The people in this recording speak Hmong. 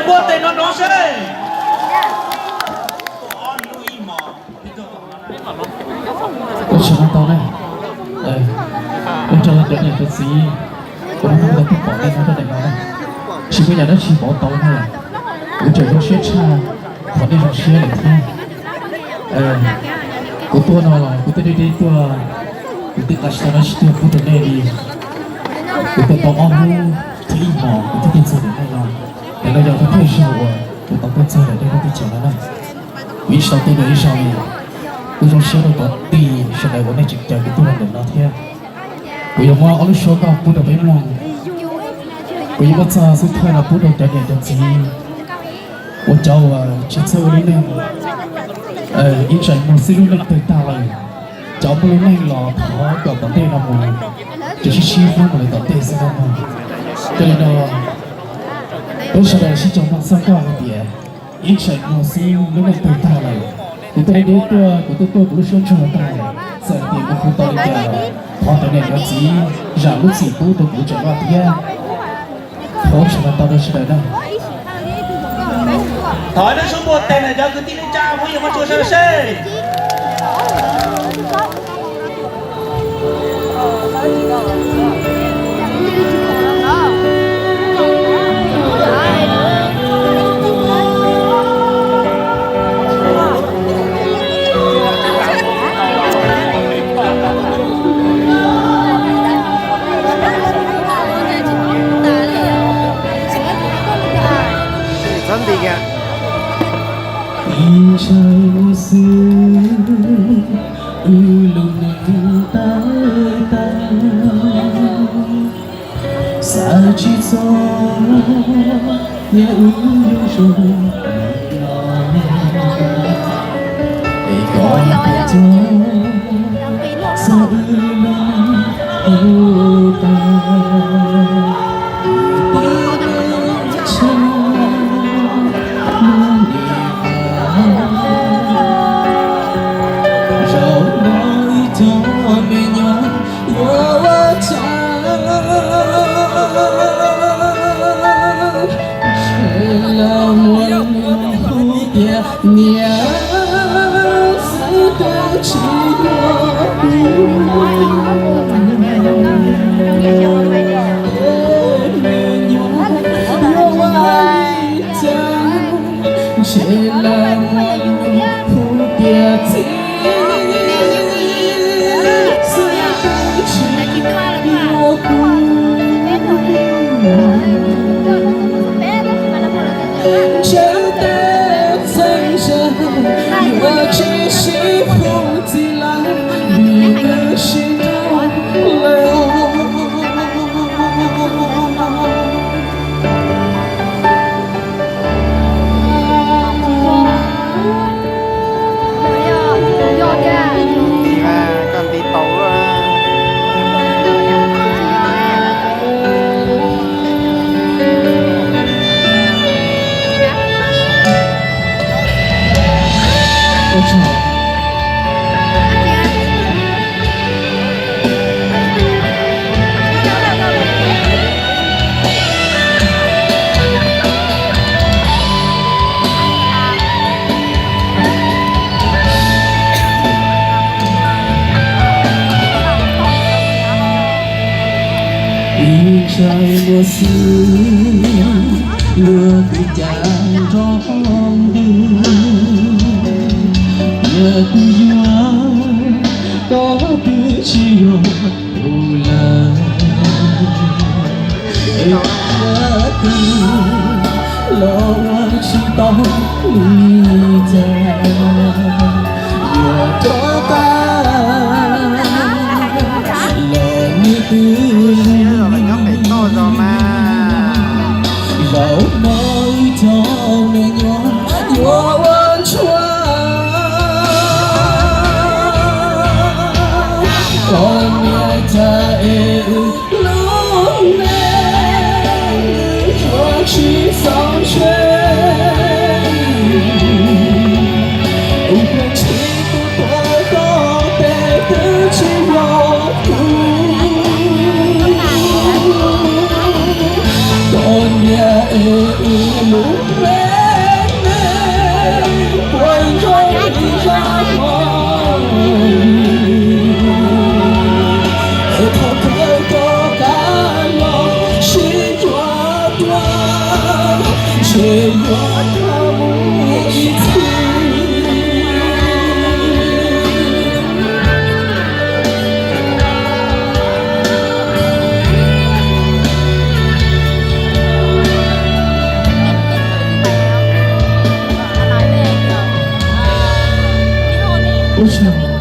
Muab tes no rov seb. Ua tsaug ntau na. Ua rau cov niam cov txiv, ua rau nej tau pom nej nyob rau ntawm no na. Tsis muaj yam dab tsi pauv tau nej lawm. Kuv tseem zoo siab tshaj qhov nej zoo siab lawm thiab. Kuv tuaj no los kuv twb deb deb tuaj, kuv twb nqa tsis tau dab tsi tuaj pub rau nej li. Kuv tuaj tau ob hnub thiab ib hmos kuv thiaj tuaj txog ntawm nej no. Ntawm no yog thawj zaug uas kuv tau tuaj txog ntawm nej lub teb chaws no na. Kuv yeej tsis tau tuaj dua ib zaug li. Kuv zoo siab rau cov tij sawv daws uas nej tseem caw kuv tuaj rau ntawm no thiab. Kuv yuav muab ob lub suab nkauj pub rau peb mloog. Kuv yuav muab txog xub thawj no pub rau cov niam cov txiv uas cov uas tsis txawj ua lub neej, ib tsam muag xwb lub neej tawg tag lawm. Cov muaj lub neej los thov kom tom ntej no mus, ces sib sib hlub mus lawm tom ntej xwb no mog. Yog li no, peb sawv daws sib koom mloog txog nkauj hais tias ib tsam muag xwb lub neej tawg tag lawm. Kuv tuaj deb deb tuaj, kuv tuaj tuaj kuv lub suab ntsuag tag lawm, txawm tias kuv hu tau li cas los thov cov niam cov txiv zam lub txim pub rau kuv tsam no thiab. Thov sawv daws tau rau sawv daws na. Thov nej sib muag tes na cov kwv tij neej tsa, muab yeej muab tsuag sawv seb. Ib ntshai ua xwb wb lub neej tawg tag, xav tsis txog tias wb yuav zoo no. Es koj puas txog xav wb lub neej tawg tag, wb twb tsis muaj nim zaum no ib co me nyuam yuav ua cas, ntshe lawv muaj lus hu tias niam xwb twb tsis yuav kuv. Me nyuam yuav ua li cas, ntshe lawv muaj lus hu tias txiv xwb twb tsis yuav kuv. Ntshe tej txheeb ze yuav tsis sib hu txiv lawm, vim wb sib nrauj lawm. Ib ntshai muaj xwb luag twb cas nrog ntws, yog kuv yuav koj twb tsis yog kuv lawm. Es kuv los ua tsis tau li cas, yuav rov qab los nws twb lig. Zaum no ib co me nyuam yuav ua ntsuag, koj niam cas es wb lub neej yuav tsis xaus ntshe. Ub, pheej tsis tu pab koj tes twb tsis yog kuv, koj niam es wb Lub neej puas yog ib zaj mov, es thaum kawg rov qab los sib yuav dua, ntshe yuav tau mus ib txhis. Ua tsaug,